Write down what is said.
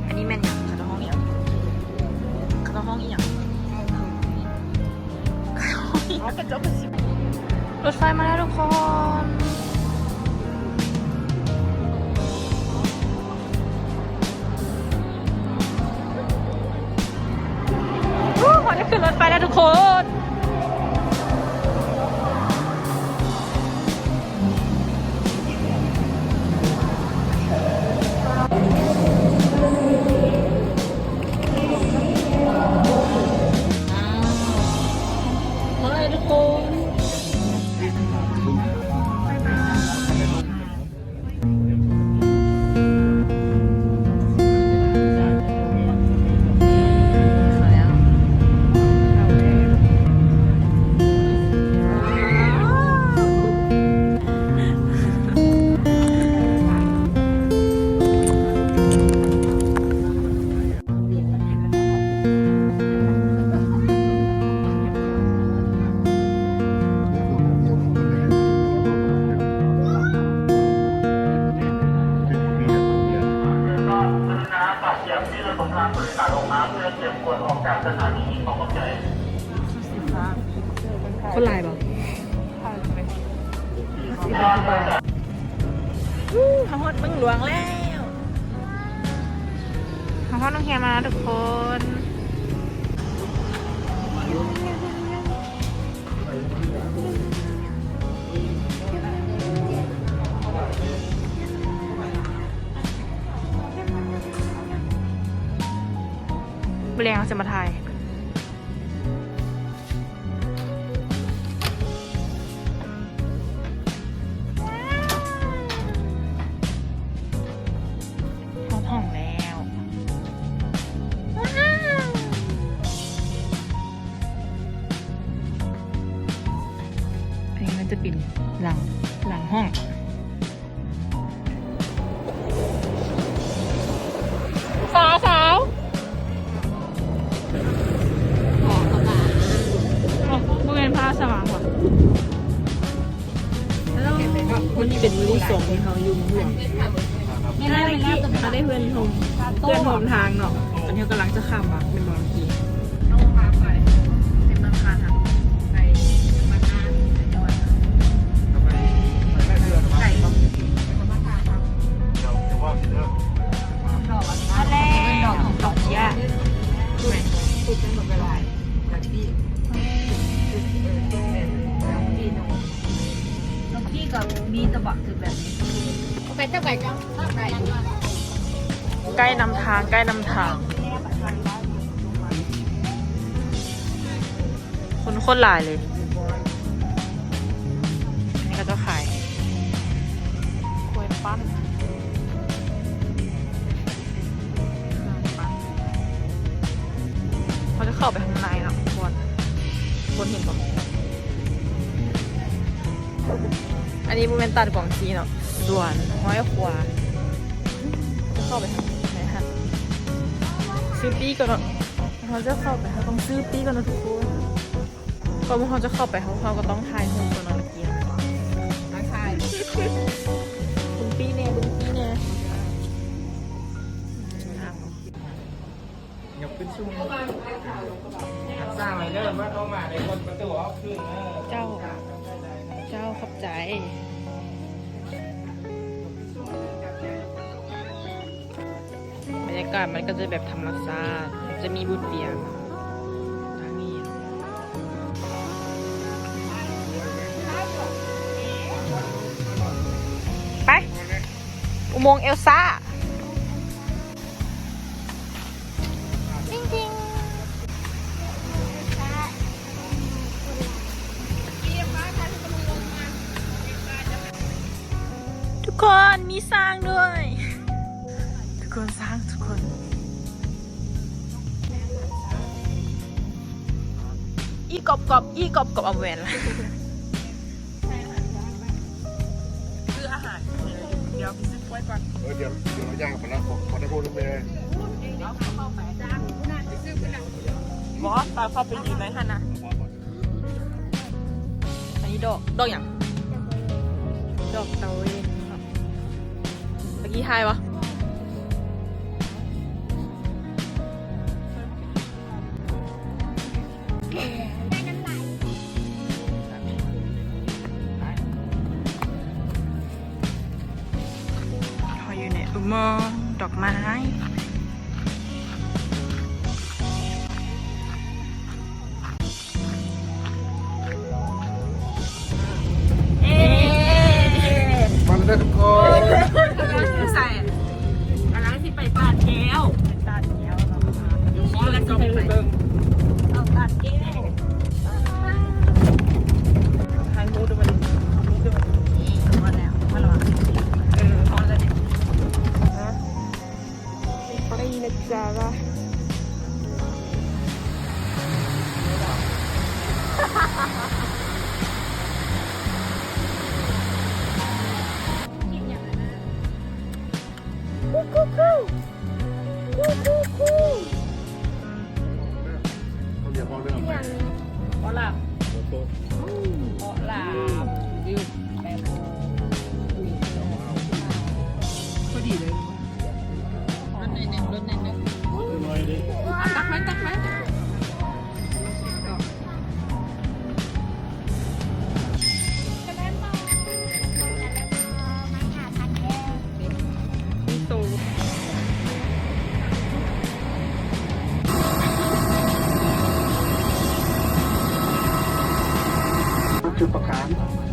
ອັນນີ້ແມ່ນຫຍັງ? ເຂົາເຈົ້າຮ້ອງອີ່ຫຍັງ? ເຂົາເຈົ້າຮ້ອງອີ່ຫຍັງ? ເຂົາເຈົ້າຮ້ອງອີ່ຫຍັງ? ອໍ ເຂົາເຈົ້າເປັນ ລົດໄຟມາແລ້ວທຸກຄົນ. ໂອ້ ຮອດ ໄດ້ຂຶ້ນລົດໄຟແລ້ວທຸກຄົນ. ອ້າວ ມາເລີຍທຸກຄົນ. ຄົນຫຼາຍບໍ່? ອູ້ ເຮົາຮອດເມືອງຫຼວງແລ້ວ. ເຮົາຮອດໂຮງແຮມແລ້ວທຸກຄົນ. ມື້ແລງເຮົາຈະມາຖ່າຍ. ຮອດຫ້ອງແລ້ວ. ອັນນີ້ມັນຈະເປັນຫຼັງ ຫຼັງຫ້ອງ. ສາວ ສາວ ບໍ່ແມ່ນພາສະຫວ່າງຫວາ? ມື້ນີ້ເປັນມື້ທີສອງທີ່ເຮົາຢູ່ເມືອງຫຼວງ. ເຮົາໄດ້ເຮືອນໂຮມ ເຮືອນໂຮມທາງເນາະ. ຕອນນີ້ເຮົາກຳລັງຈະຂ້າມມາ ເປັນເມືອງຈີນ. ໃກ້ນຳທາງ ໃກ້ນຳທາງ. ຄົນໂຄດຫຼາຍເລີຍ. ອັນນີ້ເຂົາເຈົ້າຂາຍກ້ວຍປັ້ນ. ເຮົາຈະເຂົ້າໄປຂ້າງໃນເນາະ ທຸກຄົນ. ທຸກຄົນເຫັນບໍ່? ອັນນີ້ບໍ່ແມ່ນຕາດກວາງຊີເນາະ ສວນຫ້ອຍຂວາ. ຈະເຂົ້າໄປທາງໃນຫັ້ນ ຊື້ປີ້ກ່ອນເນາະ. ເຮົາຈະເຂົ້າໄປ ເຮົາຕ້ອງຊື້ປີ້ກ່ອນເນາະທຸກຄົນ. ກ່ອນພວກເຮົາຈະເຂົ້າໄປ ເຮົາ ເຮົາກໍຕ້ອງຖ່າຍຮູບກ່ອນເນາະ. ເບິ່ງປີ້ແດ່ ເບິ່ງປີ້ແດ່. ຍົກຂຶ້ນສູງ. ຮັກສາໄວ້ເດີ ມາເຂົ້າມາໄດ້ກົດປະຕູອອກຄືນເດີ. ເຈົ້າ ເຈົ້າ ຂອບໃຈ. ບັນຍາກາດມັນກໍຈະແບບທຳມະຊາດ ຈະມີບຸດບຽງທາງນີ້. ໄປ ອຸໂມງເອລຊາ. ທຸກຄົນ ມີຊ້າງດ້ວຍ. ທຸກຄົນ ຊ້າງທຸກຄົນ. ອີ່ກອບກອບ ອີ່ກອບກອບ. ເອົາແວ່ນລະ. ຊື້ອາຫານ ດຽວໄປຊື້ກ້ວຍກ່ອນ. ເອີ ດຽວ ດຽວເຮົາຍ່າງໄປແລ້ວ ຂໍ ຂໍໄດ້ໂພດແມ່. ບໍ່ ຕາມເຂົ້າໄປຢູ່ໃນຫັ້ນນະ. ອັນນີ້ດອກ ດອກຫຍັງ? ດອກຕາເວັນ. ເມື່ອກີ້ຖ່າຍບໍ່? ດອກໄມ້. ເອີ ມາແລ້ວທຸກຄົນ ກຳລັງຊິໃສ່ ກຳລັງຊິໄປຕາດແກ້ວ ຕາດແກ້ວເນາະ ກຳລັງຊິໄປເບິ່ງ ເອົາຕາດແກ້ວ ຖ່າຍຮູບດ້ວຍ ຖ່າຍຮູບດ້ວຍ ນີ້ ຮອດແລ້ວ ຮອດແລ້ວຫວາ ເອີ ຮອດແລ້ວເດ ຟຣີນະຈ໊ະ ກູກູກູ ກູກູກູ ເຂົາຮຽກເວົ້າເລື່ອງ ອີຫຍັງນີ້ ເບາະຫຼັບ ເບາະຫຼັບ ວິວ ແປດ ພໍດີເລີຍ ລົດໜ້ອຍໜຶ່ງ ລົດໜ້ອຍໜຶ່ງ ຕັກໄວ້ ຕັກໄວ້ ມີໂຕ ຈຸດປະການ